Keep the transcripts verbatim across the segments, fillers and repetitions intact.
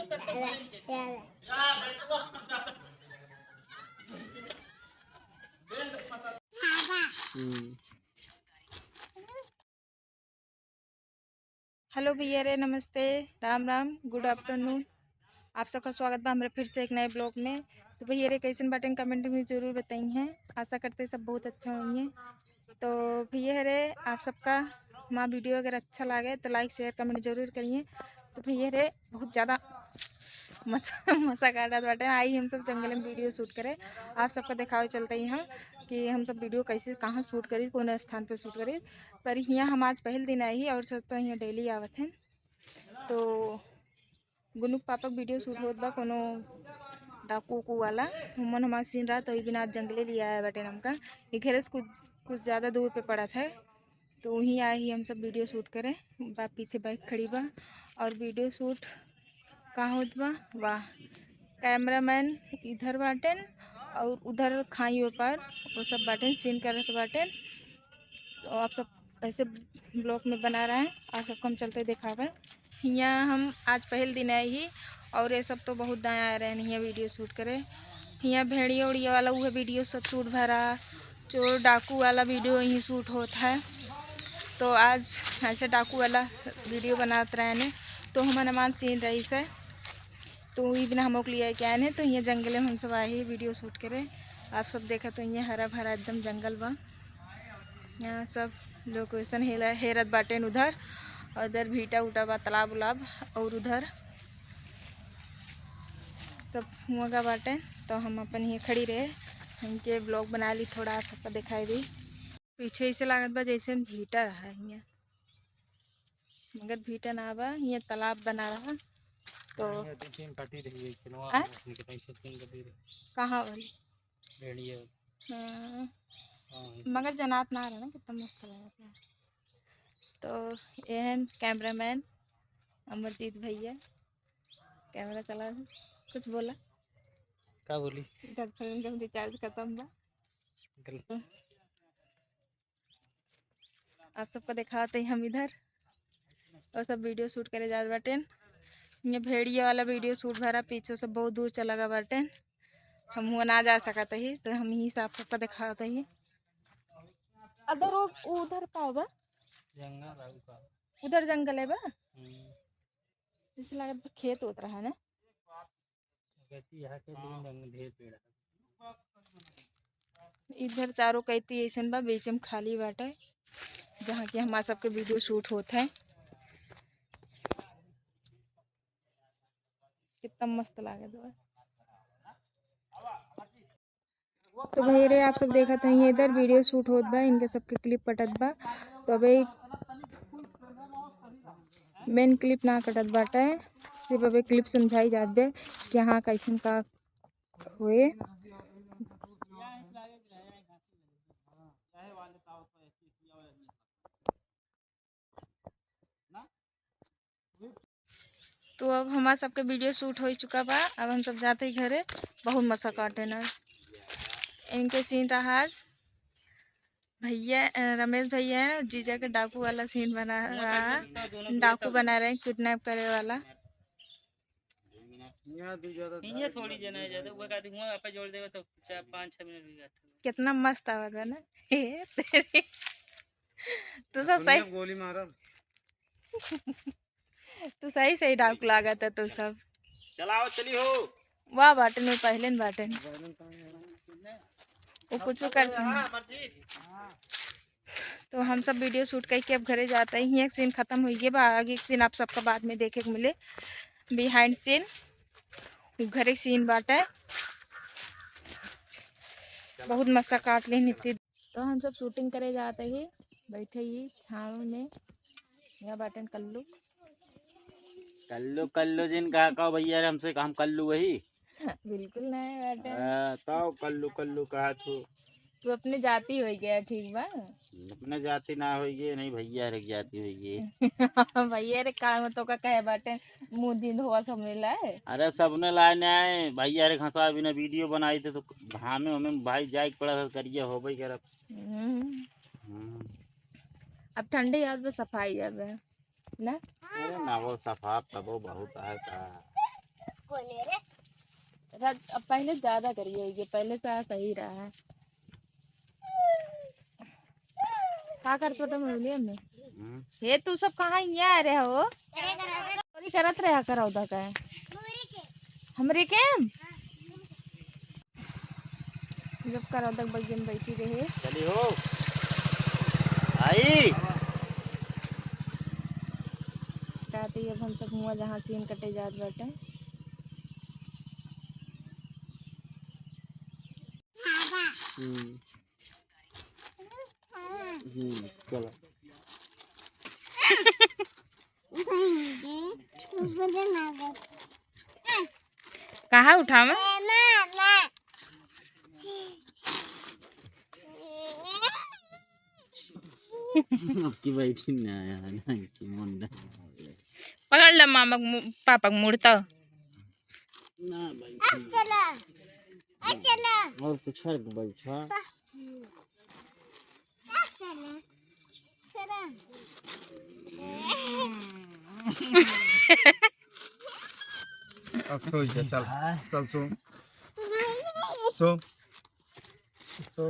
हम्म। हेलो भैया रे, नमस्ते, राम राम, गुड आफ्टरनून। आप सबका स्वागत बा हमरे फिर से एक नए ब्लॉग में। तो भैया रे, कैसन बाटेन, कमेंट में जरूर बताइए। आशा करते सब बहुत अच्छा होइए। तो भैया रे, आप सबका हमारा वीडियो अगर अच्छा लागे तो लाइक, शेयर, कमेंट जरूर करिए। तो भैया रे, बहुत ज़्यादा मसा, मसा काटत बाटे। आई हम सब जंगल में वीडियो शूट करे, आप सबका देखावे चलते ही हम कि हम सब वीडियो कैसे, कहाँ शूट करी, कौन स्थान पे शूट करी। पर हियाँ हम आज पहल दिन आई ही और सब तो हियाँ डेली आवत हैं। तो गुनुक पापा के वीडियो शूट होत बा, कोनो डाकू उकू वाला। हमन हमार सीन रहा तो ई बिना आज जंगले लिया आया बाटे हमका। ये घरे से कुछ, कुछ ज़्यादा दूर पे पड़त है, तो वहीं आए ही हम सब वीडियो शूट करे। बा पीछे बाइक खड़ी बा और वीडियो शूट का होत बा, वाह, कैमरामैन इधर बाटेन और उधर खाई ओ पार वो सब बाटेन, सीन करत बाटेन। तो आप सब ऐसे ब्लॉग में बना रहे हैं, आप सबको हम चलते दिखावे। हियाँ हम आज पहल दिन आए ही और ये सब तो बहुत दाएँ आए रहे हैं हियाँ वीडियो शूट करे। हियाँ भेड़िया उड़िया वाला उहे वीडियो सब शूट भरा, चोर डाकू वाला वीडियो यहीं शूट होत है। तो आज ऐसे डाकू वाला वीडियो बनात रहे ने, तो हमन हमार सीन रही से, तो ई बिना हमोक लिए के आए ने। तो हियाँ जंगले में हम सब आए ही वीडियो शूट करे। आप सब देखा तो हियाँ हरा भरा एकदम जंगल बा। यहाँ सब लोकेशन हेला, हेरत बाटेन उधर, और उधर भीटा उटा बा, तालाब उलाब, और उधर सब हुआ का बाटे। तो हम अपन ही खड़ी रहे, हमके ब्लॉग बना ली, थोड़ा आप सबका दिखाई दी। पीछे ऐसे लागत बा जैसे भीटा रहा हियाँ, मगर भीटा ना बा, हियाँ तालाब बना रहा। तो बढ़िया दो तीन कटी रही है, किनवा आय? अपने के पैसे तीन कटी रही। कहाँ वाली? रेडियो। हाँ। हाँ, है। मगर जनात ना रहा ना, कितना मस्त लगा था। तो एहन कैमरामैन अमरजीत भैया कैमरा चला रहे। कुछ बोला? का बोली? गर्लफ्रेंड का रिचार्ज खत्म बा। गर्ल- आप सबको दिखाते हैं हम इधर, और सब वीडियो शूट करे जात बाटेन। ये भेड़िया वाला वीडियो शूट भरा, पीछे से बहुत दूर चला गया बाटेन, हम हुआ ना जा सकत ही, तो हम यहीं से आप सबको दिखाते ही। अदर वो उधर का बा? जंगल है ऊपर। उधर जंगल है बा? हम्म। जैसे लागत बा खेत होत रहा ना। गति यहाँ के, लेकिन जंगल ढेर पेड़ है। इधर चारों कैती ऐसन बा, बीच में खाली बाटे, जहाँ की हमार सबके वीडियो शूट होत है। कितना मस्त लागत बा। तो भैया रे, आप सब देखत हैं, ये इधर वीडियो शूट होत बा, इनके सबके क्लिप कटत बा। तो अबे मेन क्लिप ना कटत बाटे, सिर्फ अबे क्लिप समझाई जात बे कि हाँ, कैसन का होए। तो अब हमार सबके वीडियो शूट हो चुका बा, अब हम सब जाते ही घरे। बहुत मजा काटे ना इनके सीन रहा आज। भैया, अ, रमेश भैया है, जीजा के डाकू वाला सीन बना रहा, डाकू बना रहे हैं, किडनैप करे वाला। यहाँ थोड़ी जना है ज्यादा, वो कहते हुआ आप जोड़ देवे तो चार, पाँच, छह मिनट भी जाते। कितना मस्त आवत है ना। तू सब सही गोली मारब। तू सही सही डाकू लागत है तू सब। चलाओ, चली हो। वाह, बाटन में पहले न बाटन। वो कुछ करते हैं। तो हम सब वीडियो शूट करके अब घरे जाते हैं। एक सीन खत्म हो गया बा, आगे एक सीन आप सबका बाद में देखे के मिले, बिहाइंड सीन। घरे के सीन बाटे, बहुत मजा काट लेनी थी। तो हम सब शूटिंग करे जाते ही, बैठे ही छाँव में। यहाँ बाटन कल्लू। कल्लू, कल्लू जिन कहा कहो भैया रे, हमसे हम कल्लू वही? बिल्कुल नहीं बाटन। हाँ, तो कल्लू, कल्लू कहा तू। तू अपने जाति हो गया, ठीक बा? अपने जाति ना हो गए, नहीं भैया रे जाति हो गए। भैया रे काम तो का कहे बाटे, मुँह दिन धोआ सब मिला है। अरे सबने लाए ने आए, भैया रे घसा बिना वीडियो बनाई थे तो घामे हमें भाई जाए के पड़ा था, करिया हो भाई करब। हम्म। हम्म। अब ठंडी याद में सफाई जाबे ना? अरे ना वो सफा तबो बहुत आए का। खोले रे। रात, अब पहले ज्यादा करिए, ये पहले से सही रहा है। का करत बाटे मोबाइलिया में? हम्म। हे, तू सब कहाँ यहाँ आ रहे हो? चोरी करत रहा करौदा का। हमरे के? जब करौदा के बगिया में बैठी रहे। चली हो। आई। कहते ये भन सब हुआ जहाँ सीन कटे जात बाटे। हम्म। हम्म, चलो। कहाँ उठावे? अब की बैठी ना यार, ना की मुंडा। पकड़ ले मामा के मु-, पापा के मुड़ तो। ना बैठी। अब चला, अब चला। और कुछ है बैठा? पा-, अब चला, चला। अब सो जा, चल, चल सो, सो। तो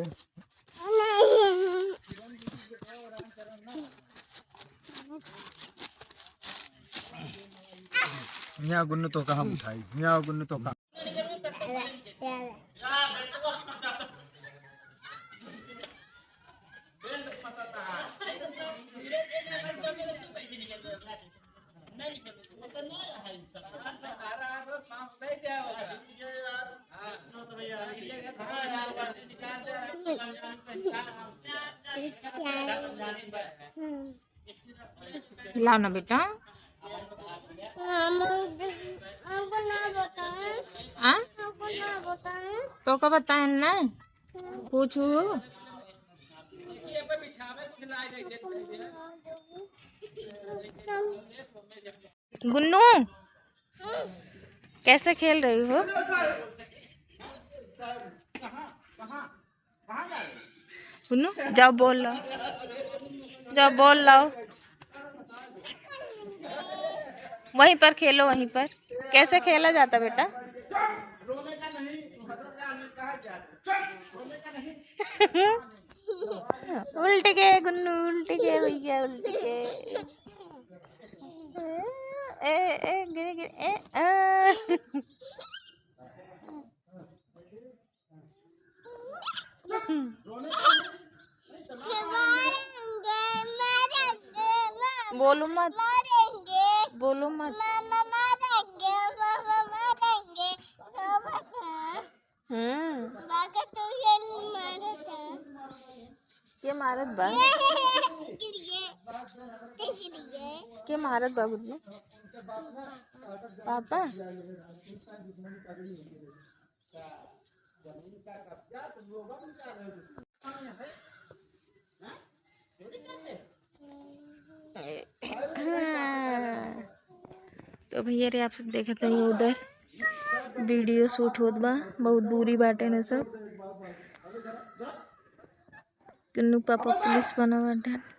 यहाँ गुन्नू तो कहाँ उठाई, यहाँ गुन्नू तो कहाँ। लाओ ना बेटा। हमको ना बताएं। हाँ? हमको ना बताएं। तो का बताएं ना? पूछू। गुन्नू, कैसे खेल रही हो? गुन्नू, जाओ बॉल लाओ, जाओ बॉल लाओ। वहीं पर खेलो, वहीं पर। कैसे खेला जाता बेटा? उल्ट के गुन्नू, उल्ट के भैया, उल्ट के। ए, ए, गिरे, गिरे, ए, आ। बोलो मत। बोलो मत। हम्म। के मारत बा? के मारत बा गुड्डू? पापा? तो भैया रे, आप सब देखत हई उधर video shoot होत बा, बहुत दूरी बाटे न सब। किन्नू पापा पुलिस बना बाटे।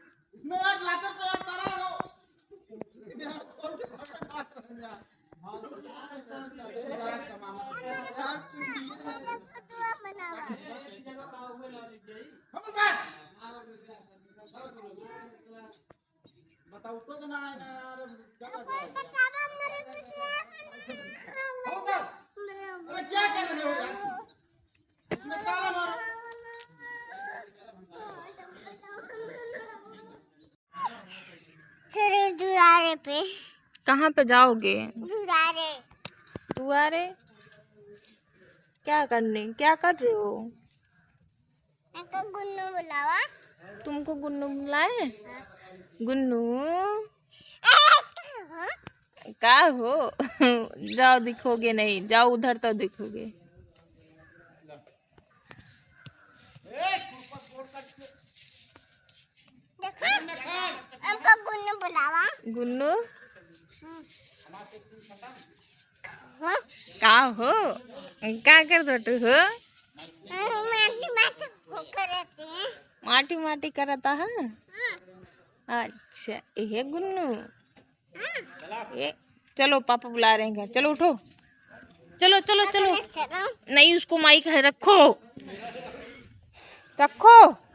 बताओ तो ना, ना यार, ज्यादा अरे क्या कर रहे हो यार? इसमें ताला मारो। चलो दुआरे पे। कहाँ पे जाओगे? दुआरे। दुआरे? क्या करने? क्या कर रहे हो? हमको गुन्नू बुलावा। तुमको गुन्नू बुलाए? हाँ। गुन्नू। हाँ। का हो? जाओ दिखोगे नहीं, जाओ उधर तो दिखोगे। देखो, हमको गुन्नू बुलावा। गुन्नू? हम्म। हाँ? का हो? का करत बाटू हो? माटी, माटी करत है। माटी, माटी करत है? हाँ। अच्छा, ये गुन्नू। हाँ। ये, चलो, पापा बुला रहे हैं घर, चलो उठो। चलो, चलो, चलो। नहीं, उसको माइक है, रखो। रखो।